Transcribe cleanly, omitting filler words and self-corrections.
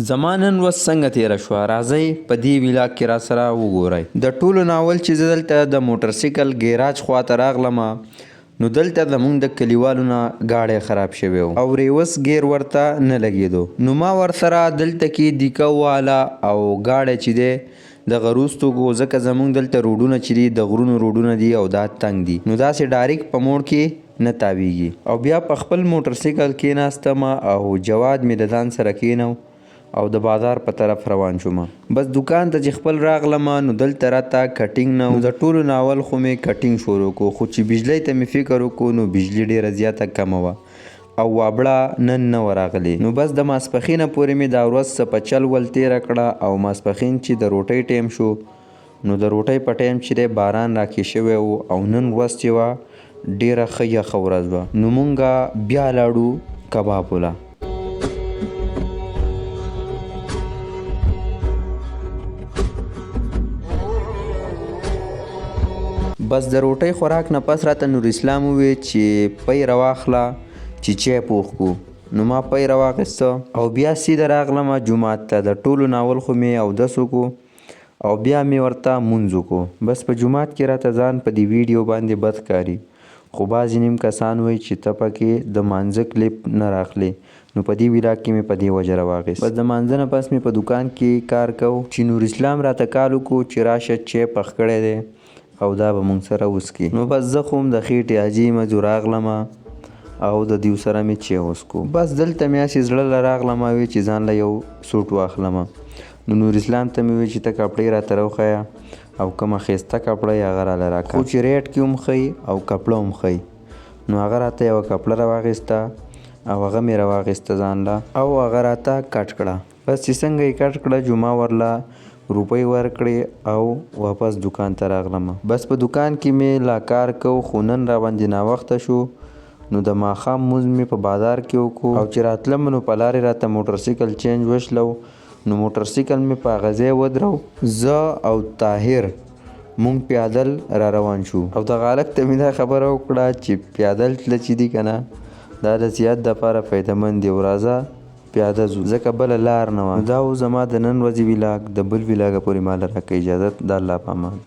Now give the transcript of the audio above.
زما نن ورځ څنګه تیره شوه راځئ په دې ویلاګ کې راسره وګورئ. د ټولو نه اول چې زه دلته د موټرسیکل ګیراج خواته راغلم نو دلته زمونږ د کلیوالو نه ګاډی خراب شوی و او ریوس ګیر ورته نه لګیدو نو ما ورسره دلته کې دیکه وواله او ګاډی چې دی دغه روستو کو، ځکه زمونږ دلته روډونه چې دي د غرونو روډونه دي او دا تنګ دي نو داسې ډاریک په موړ کې نه تاویږي. او بیا په خپل موټرسیکل کیناستم او جواد مې د ځان سره کینو او د بازار په طرف روان شوم. بس دوکان ته چې خپل راغلم نو دلته راته کټینګ نه و، نو د ټولو نه اول خو مې کټینګ شروع کو، خو چې بجلۍ ته مې فکر وکړو نو بجلي ډیره زیاته کمه وه او وابړه نن نه وه راغلې، نو بس د ماسپښینه پورې مې دا ورځ څه په چل ول تیره کړه او ماسپښین چې د روټۍ ټایم شو نو د روټۍ په ټایم چې دی باران راکې شوی و او نن ورځ چې وه ډیره ښه یخه ورځ وه نو مونږ بیا لاړو کبابو له. بس د روټۍ خوراک نه پس راته نور اسلام ووی چې پۍ رواخله چې چای پوخ کو نو ما پۍ رواخیسته او بیا سیده راغلم جومات ته د ټولو نه اول خو مې اودس وکړو او بیا مې ورته مونځ وکړو. بس په جومات کې راته ځان په دې ویډیو باندې بد ښکاري خو بعضې نیم کسان وایي چې ته پکې د مانځه کلیپ نه راخلې نو په دې ویلاګ کې مې په دې وجه راواخیست. بس د مانځه نه پس مې په دوکان کې کار کو چې نور اسلام راته کال وکړو چې راشه چای پخ کړی دی او دا به مونږ سره وڅکي نو بس زه خو هم د خېټې عاجې مجو راغلم او د دیو سره مې چای وڅکو. بس دلته مې هسې زړه له راغلم وی چې ځان له یو سوټ واخلم نو نور اسلام ته مې وویل چې ته کپړې راته راوښیه او کومه ښایسته کپړه یې هغه راله راکړه خو چې ریټ کې هم ښه وي او کپړه هم ښه وي نو هغه راته یوه کپړه راواخیسته او هغه مې راواخیسته ځان له او هغه راته کټ کړه بس چې څنګه یې کټ کړه جمعه ورله روپۍ ورکړې او واپس دوکان ته راغلم بس په دوکان کې مې لا کار کو خو نن راباندې ناوخته شو نو د ماښام مونځ مې په بازار کې وکړو او چې راتلم نو په لارې راته موټرسیکل چینج وشلو نو موټر سیکل مې په هغه ځای ودرو. زه او طاهر مونږ پیادل را روان شو او دغه هلک ته مې دا خبره وکړه چې پیادل تله چې دي کنه دا د صحت دپاره فایده مند دي او راځه پیاده ځو ځکه بله لار نه وه. نو دا و زما د نن ورځې ویلاګ د بل ویلاګه پورې ماله راکړئ اجازت د الله په امان.